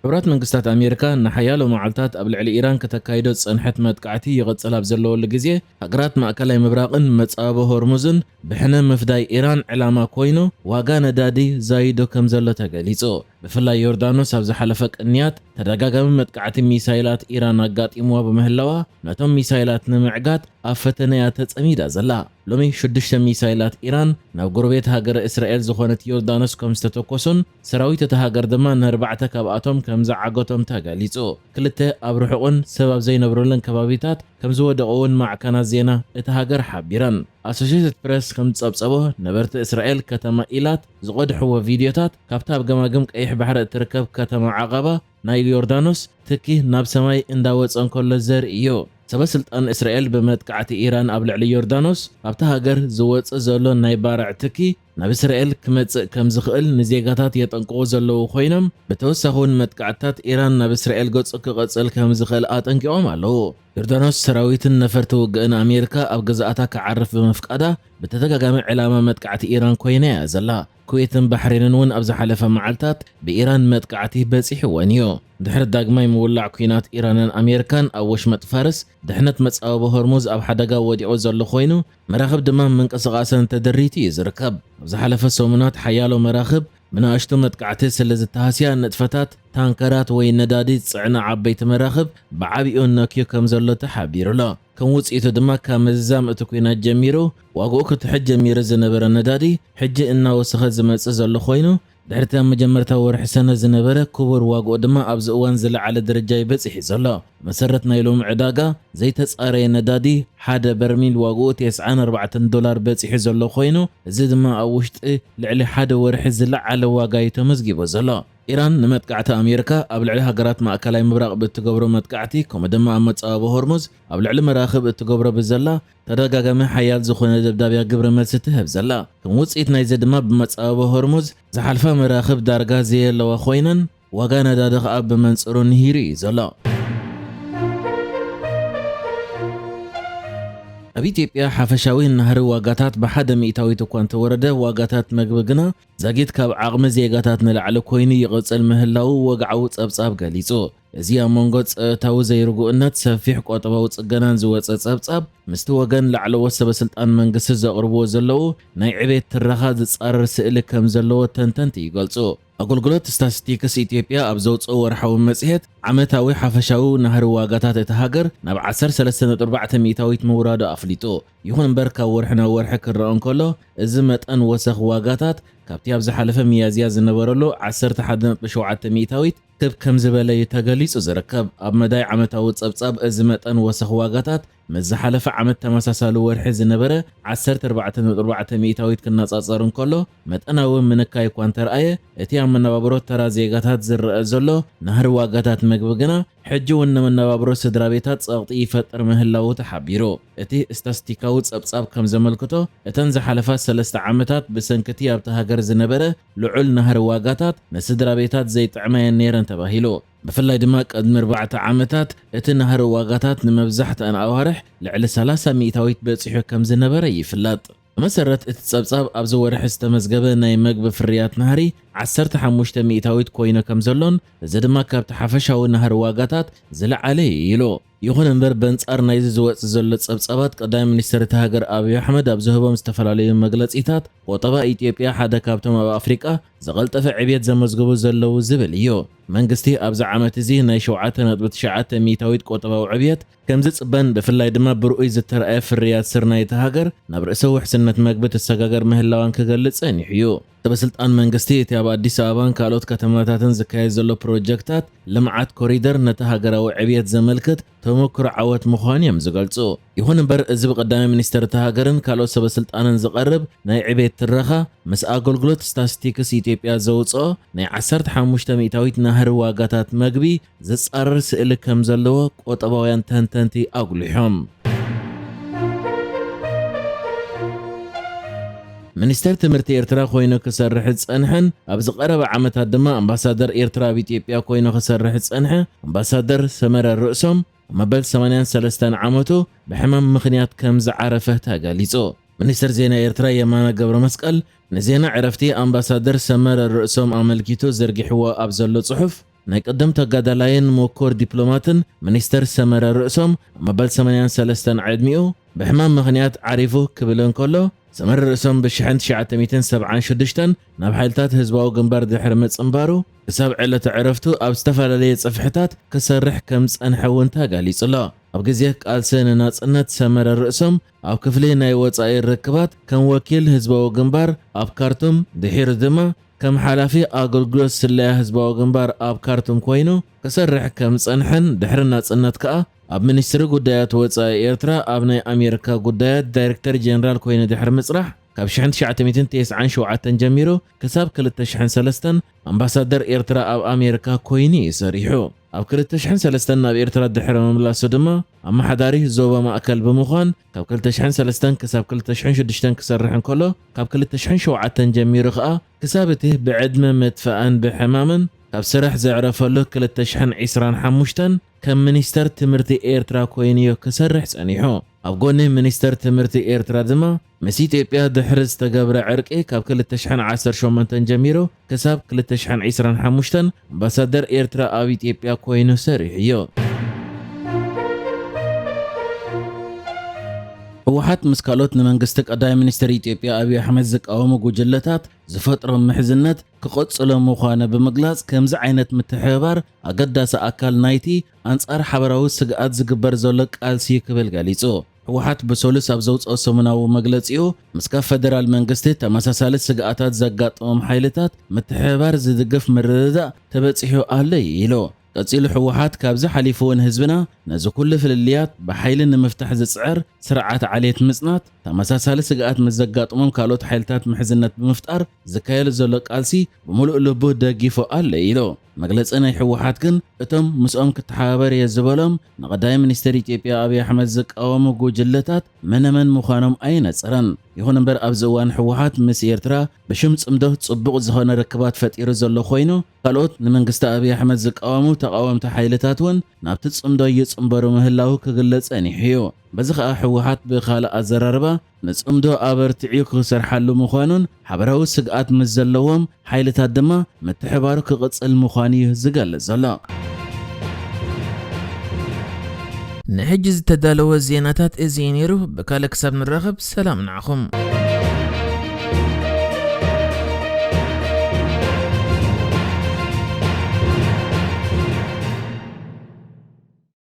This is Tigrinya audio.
ሕቡራት መንግስታት ኣሜሪካ ንሓያሎ መዓልታት ኣብ ልዕሊ ኢራን ከተካይዶ ዝጸንሐት መጥቃዕቲ ይቕጽል ኣብ ዘለወሉ ግዜ፣ ሃገራት ማእከላይ ምብራቕን መጻወቢ ሆርሙዝን ብሕነ ምፍዳይ ኢራን ዕላማ ኮይኑ፣ ዋጋ ነዳዲ ዛይዱ ከም ዘሎ ተገሊጹ። ብፍላይ ዮርዳኖስ ኣብ ዝሓለፈ ቅንያት ተደጋጋሚ መጥቃዕቲ ሚሳይላት ኢራን ኣጋጢምዋ ብምህላዋ፣ ነቶም ሚሳይላት ንምዕጋት ኣብ ፈተነ እያ ተጸሚዳ ዘላ። ሎሚ ሽዱሽተ ሚሳይላት ኢራን ናብ ጎረቤት ሃገረ እስራኤል ዝኾነት ዮርዳኖስ ከም ዝተተኮሱን ሰራዊት እታ ሃገር ድማ ንኣርባዕተ ካብኣቶም ከም ዝዓገቶም ተገሊጹ። ክልተ ኣብ ርሑቕን ሰብ ኣብ ዘይነብረሉን ከባቢታት ከም ዝወደቑ እውን ማዕከናት ዜና እታ ሃገር ሓቢረን። ኣሶሼትድ ፕረስ ከም ዝጸብጸቦ፣ ነበርቲ እስራኤል ከተማ ኢላት ዝቐድሕዎ ቪድዮታት ካብታ ኣብ ገማግም ቀይሕ ባሕሪ እትርከብ ከተማ ዓቓባ ናይ ዮርዳኖስ ትኪ ናብ ሰማይ እንዳወጸ እንከሎ ዘርኢ እዩ። ሰበ ስልጣን እስራኤል ብመጥቃዕቲ ኢራን ኣብ ልዕሊ ዮርዳኖስ ኣብታ ሃገር ዝወጽእ ዘሎ ናይ ባርዕ ትኪ ናብ እስራኤል ክመጽእ ከም ዝኽእል ንዜጋታት የጠንቅቑ ዘለዉ ኮይኖም፣ ብተወሳኺ እውን መጥቃዕትታት ኢራን ናብ እስራኤል ገጹ ክቐጽል ከም ዝኽእል ኣጠንቂቖም ኣለዉ። ዮርዳኖስ ሰራዊትን ነፈርቲ ውግእን ኣሜሪካ ኣብ ገዛእታ ክዓርፍ ብምፍቃዳ ብተደጋጋሚ ዕላማ መጥቃዕቲ ኢራን ኮይና እያ ዘላ። ኩዌትን ባሕሬንን እውን ኣብ ዝሓለፈ መዓልታት ብኢራን መጥቃዕቲ በጺሕወን እዩ። ድሕሪ ዳግማይ ምውላዕ ኲናት ኢራንን ኣሜሪካን ኣብ ወሽመጥ ፋርስ ድሕነት መጻወቢ ሆርሙዝ ኣብ ሓደጋ ወዲቑ ዘሎ ኮይኑ፣ መራኽብ ድማ ምንቅስቓሰን ተደሪቱ እዩ ዝርከብ። ኣብ ዝሓለፈ ሰሙናት ሓያሎ መራኽብ ብንኣሽቱ መጥቃዕቲ ስለ ዝተሃስያ፣ ንጥፈታት ታንከራት ወይ ነዳዲ ዝጽዕና ዓበይቲ መራኽብ ብዓቢኡ ነክዩ ከም ዘሎ ተሓቢሩ ኣሎ። ከም ውጽኢቱ ድማ፣ ካብ ምዝዛም እቲ ኲናት ጀሚሩ ዋግኡ ክትሕድ ጀሚሩ ዝነበረ ነዳዲ፣ ሕጂ እናወሰኸ ዝመጽእ ዘሎ ኮይኑ፣ ድሕሪ እቲ ኣብ መጀመርታ ወርሒ ሰነ ዝነበረ ክቡር ዋግኡ ድማ ኣብዚ እዋን ዝለዓለ ደረጃ እዩ በጺሑ ዘሎ። መሰረት ናይ ሎሚ ዕዳጋ፣ ዘይተጻረየ ነዳዲ ሓደ በርሚል ዋግኡ ተስዓን ኣርባዕተን ዶላር በጺሑ ዘሎ ኮይኑ፣ እዚ ድማ ኣብ ውሽጢ ልዕሊ ሓደ ወርሒ ዝለዓለ ዋጋ እዩ ተመዝጊቡ ዘሎ። ኢራን ንመጥቃዕቲ ኣሜሪካ ኣብ ልዕሊ ሃገራት ማእከላይ ምብራቕ ብእትገብሮ መጥቃዕቲ፣ ከምኡ ድማ ኣብ መጻወቢ ሆርሙዝ ኣብ ልዕሊ መራኽብ እትገብሮ ብዘላ ተደጋጋሚ ሓያል ዝኾነ ደብዳብያ ግብረ መልሲ ትህብ ዘላ። ከም ውጽኢት ናይዚ ድማ፣ ብመጻወቢ ሆርሙዝ ዝሓልፋ መራኽብ ዳርጋ ዘየለዋ ኮይነን፣ ዋጋ ነዳዲ ከኣ ብመንጽሩ ንሂሩ እዩ ዘሎ። ኣብ ኢትዮጵያ ሓፈሻዊ ናህሪ ዋጋታት ብሓደ ሚእታዊት እኳ እንተወረደ፣ ዋጋታት መግቢ ግና ዛጊት ካብ ዓቕሚ ዜጋታት ንላዕሊ ኮይኑ ይቕጽል ምህላዉ ወግዓዊ ጸብጻብ ገሊጹ። እዚ ኣብ መንጎ ጸጥታዊ ዘይርጉእነት፣ ሰፊሕ ቆጠባዊ ጽገናን ዝወጸ ጸብጻብ፣ ምስቲ ወገን ላዕለዎት ሰበ ስልጣን መንግስቲ ዘቕርብዎ ዘለዉ ናይ ዕቤት ትረኻ ዝጻረር ስእሊ ከም ዘለዎ ተንተንቲ ይገልጹ። ኣገልግሎት ስታቲስቲክስ ኢትዮጵያ ኣብ ዘውጽኦ ወርሓዊ መጽሔት፣ ዓመታዊ ሓፈሻዊ ናህሪ ዋጋታት እታ ሃገር ናብ ዓሰርተ ሰለስተ ነጥቢ ኣርባዕተ ሚእታዊት ምውራዱ ኣፍሊጡ። ይኹን እምበር፣ ካብ ወርሒ ናብ ወርሒ ክረኣ እንከሎ፣ እዚ መጠን ወሰኽ ዋጋታት ካብቲ ኣብ ዝሓለፈ ሚያዝያ ዝነበረሉ ዓሰርተ ሓደ ነጥቢ ሸውዓተ ሚእታዊት ክብ ከም ዝበለ እዩ ተገሊጹ ዝርከብ። ኣብ መዳይ ዓመታዊ ጸብጻብ፣ እዚ መጠን ወሰኽ ዋጋታት ምስ ዝሓለፈ ዓመት ተመሳሳሊ ወርሒ ዝነበረ ዓሰርተ ኣርባዕተ ነጥቢ ኣርባዕተ ሚእታዊት ክነጻጸር እንከሎ፣ መጠናዊ ምንካይ እኳ እንተረኣየ፣ እቲ ኣብ መነባብሮ ተራ ዜጋታት ዝረአ ዘሎ ናህሪ ዋጋታት መግቢ ግና ሕጂ እውን ንመነባብሮ ስድራ ቤታት ጸቕጢ ይፈጥር ምህላዉ ተሓቢሩ። እቲ ስታስቲካዊ ጸብጻብ ከም ዘመልክቶ፣ እተን ዝሓለፋ ሰለስተ ዓመታት ብሰንኪ እቲ ኣብታ ሃገር ዝነበረ ልዑል ናህሪ ዋጋታት ንስድራ ቤታት ዘይጥዕማ እየን ነይረን ተባሂሉ። ብፍላይ ድማ ቅድሚ ኣርባዕተ ዓመታት እቲ ናህሪ ዋጋታት ንመብዛሕትኣን ኣዋርሕ ልዕሊ ሰላሳ ሚእታዊት በጺሑ ከም ዝነበረ ይፍለጥ። ብመሰረት እቲ ጸብጻብ፣ ኣብዚ ወርሒ ዝተመዝገበ ናይ መግቢ ፍርያት ናህሪ ዓሰርተ ሓሙሽተ ሚእታዊት ኮይኑ ከም ዘሎን፣ እዚ ድማ ካብቲ ሓፈሻዊ ናህሪ ዋጋታት ዝለዓለ እዩ ኢሉ። ይኹን እምበር፣ በንጻር ናይዚ ዝወጽእ ዘሎ ጸብጻባት፣ ቀዳማይ ሚኒስትር እታ ሃገር ኣብይ ኣሕመድ ኣብ ዝህቦም ዝተፈላለዩ መግለጺታት፣ ቁጠባ ኢትዮጵያ ሓደ ካብቶም ኣብ ኣፍሪቃ ዝቐልጠፈ ዕብየት ዘመዝግቡ ዘለዉ ዝብል እዩ። መንግስቲ ኣብዚ ዓመት እዚ ናይ ሸውዓተ ነጥቢ ትሽዓተ ሚእታዊት ቁጠባዊ ዕብየት ከም ዝጽበን፣ ብፍላይ ድማ ብርኡይ ዝተረኣየ ፍርያት ስርናይ እታ ሃገር ናብ ርእሰ ውሕስነት መግቢ ትሰጋገር ምህላዋን ክገልጽ ጸኒሑ እዩ። ሰበ ስልጣን መንግስቲ፣ እቲ ኣብ ኣዲስ ኣበባን ካልኦት ከተማታትን ዝካየድ ዘሎ ፕሮጀክታት ልምዓት ኮሪደር ነቲ ሃገራዊ ዕብየት ዘመልክት ተመክሮ ዓወት ምዃኑ እዮም ዝገልጹ። ይኹን እምበር፣ እዚ ብቀዳማይ ሚኒስትር እታ ሃገርን ካልኦት ሰበ ስልጣንን ዝቐርብ ናይ ዕብየት ትረኻ፣ ምስ ኣገልግሎት ስታስቲክስ ኢትዮጵያ ዘውጽኦ ናይ ዓሰርተ ሓሙሽተ ሚእታዊት ናህሪ ዋጋታት መግቢ ዝጻረር ስእሊ ከም ዘለዎ ቆጠባውያን ተንተንቲ ኣጉሊሖም። ሚኒስተር ትምህርቲ ኤርትራ ኮይኑ ክሰርሕ ዝጸንሐን ኣብዚ ቀረባ ዓመታት ድማ ኣምባሳደር ኤርትራ ኣብ ኢትዮጵያ ኮይኑ ክሰርሕ ዝጸንሐ ኣምባሳደር ሰመረ ርእሶም፣ ኣብ መበል ሰማንያን ሰለስተን ዓመቱ ብሕማም ምኽንያት ከም ዝዓረፈ ተገሊጹ። ሚኒስተር ዜና ኤርትራ የማነ ገብረ መስቀል ንዜና ዕረፍቲ ኣምባሳደር ሰመረ ርእሶም ኣመልኪቱ ዘርጊሕዎ ኣብ ዘሎ ጽሑፍ፣ ናይ ቀደም ተጋዳላይን ምኩር ዲፕሎማትን ሚኒስተር ሰመረ ርእሶም፣ መበል ሰማንያን ሰለስተን ዕድሚኡ፣ ብሕማም ምኽንያት ዓሪፉ ክብል እንከሎ፣ ሰመረ ርእሶም ብሽሕን ትሽዓተ ሚእትን ሰብዓን ሽዱሽተን ናብ ሓይልታት ህዝባዊ ግንባር ድሕሪ ምጽንባሩ፣ ክሳብ ዕለተ ዕረፍቱ ኣብ ዝተፈላለየ ጽፍሕታት ክሰርሕ ከም ዝጸንሐ እውን ተገሊጹ ኣሎ። ኣብ ግዜ ቃልሲ ንናጽነት ሰመረ ርእሶም ኣብ ክፍሊ ናይ ወጻኢ ርክባት ከም ወኪል ህዝባዊ ግንባር ኣብ ካርቱም፣ ድሒሩ ድማ ከም ሓላፊ ኣገልግሎት ስለያ ህዝባዊ ግንባር ኣብ ካርቱም ኮይኑ ክሰርሕ ከም ዝጸንሐን ድሕሪ ናጽነት ከኣ ኣብ ሚኒስትሪ ጉዳያት ወጻኢ ኤርትራ ኣብ ናይ ኣሜሪካ ጉዳያት ዳይሬክተር ጀነራል ኮይኑ ድሕሪ ምጽራሕ ካብ ሽሕን ትሽዓተ ሚእትን ተስዓን ሸውዓተን ጀሚሩ ክሳብ ክልተ ሽሕን ሰለስተን ኣምባሳደር ኤርትራ ኣብ ኣሜሪካ ኮይኑ እዩ ሰሪሑ። ኣብ ክልተ ሽሕን ሰለስተን ናብ ኤርትራ ድሕሪ ምምላሱ ድማ ኣመሓዳሪ ዞባ ማእከል ብምዃን ካብ ክልተ ሽሕን ሰለስተን ክሳብ ክልተ ሽሕን ሽዱሽተን ክሰርሕ እንከሎ፣ ካብ ክልተ ሽሕን ሸውዓተን ጀሚሩ ከኣ ክሳብ እቲ ብዕድመ ምጥፋእን ብሕማምን ካብ ስራሕ ዘዕረፈሉ ክልተ ሽሕን ዕስራን ሓሙሽተን ከም ሚኒስተር ትምህርቲ ኤርትራ ኮይኑዮ ክሰርሕ ጸኒሑ። ኣብ ጎኒ ሚኒስተር ትምህርቲ ኤርትራ ድማ ምስ ኢትዮጵያ ድሕሪ ዝተገብረ ዕርቂ ካብ ክልተ ሽሕን ዓሰርተ ሸሞንተን ጀሚሩ ክሳብ ክልተ ሽሕን ዕስራን ሓሙሽተን ኣምባሳደር ኤርትራ ኣብ ኢትዮጵያ ኮይኑ ሰሪሑዮ። ህወሓት ምስ ካልኦት ንመንግስቲ ቀዳማይ ሚኒስትር ኢትዮጵያ ኣብይ ኣሕመድ ዝቃወሙ ጉጅለታት ዝፈጥሮ ምሕዝነት ክቐጽሎ ምዃኑ ብምግላጽ፣ ከምዚ ዓይነት ምትሕብባር ኣገዳሲ ኣካል ናይቲ ኣንጻር ሓበራዊ ስግኣት ዝግበር ዘሎ ቃልሲ እዩ ክብል ገሊጹ። ህወሓት ብሰሉስ ኣብ ዘውጽኦ ሰሙናዊ መግለጺኡ፣ ምስ ካብ ፈደራል መንግስቲ ተመሳሳሊ ስግኣታት ዘጋጥሞም ሓይልታት ምትሕብባር ዝድግፍ ምርድዳእ ተበጺሑ ኣሎ ኢሉ። ቀጺሉ ህወሓት፣ ካብዚ ሓሊፉ እውን ህዝብና ነዚ ኩሉ ፍልልያት ብሓይሊ ንምፍታሕ ዝጽዕር ስርዓት ዓሌት ምጽናት፣ ተመሳሳሊ ስግኣት ምስ ዘጋጥሞም ካልኦት ሓይልታት ምሕዝነት ብምፍጣር ዝካየድ ዘሎ ቃልሲ ብምሉእ ልቡ ደጊፉ ኣሎ ኢሉ። መግለጺ ናይ ህወሓት ግን እቶም ምስኦም ክተሓባበር እየ ዝበሎም ንቐዳማይ ሚኒስትር ኢትዮጵያ ኣብይ ኣሕመድ ዝቃወሙ ጉጅለታት መነመን ምዃኖም ኣየነጸረን። ይኹን እምበር ኣብዚ እዋን ህወሓት ምስ ኤርትራ ብሽም ጽምዶ ጽቡቕ ዝኾነ ርክባት ፈጢሩ ዘሎ ኮይኑ፣ ካልኦት ንመንግስቲ ኣብይ ኣሕመድ ዝቃወሙ ተቓወምቲ ሓይልታት እውን ናብቲ ጽምዶ ይጽንበሩ ምህላዉ ክግለጽ ጸኒሑ እዩ። በዚ ኸኣ ህወሓት ብኻልእ ኣዘራርባ ንጽምዶ ኣበርቲዑ ክሰርሓሉ ምዃኑን ሓበራዊ ስግኣት ምስ ዘለዎም ሓይልታት ድማ ምትሕባሩ ክቕጽል ምዃኑ እዩ ዝገልጽ ዘሎ። ንሕጂ ዝተዳለወ ዜናታት እዚ እዩ ነይሩ። ብካልእ ክሳብ ንራኸብ ሰላም ንዓኹም።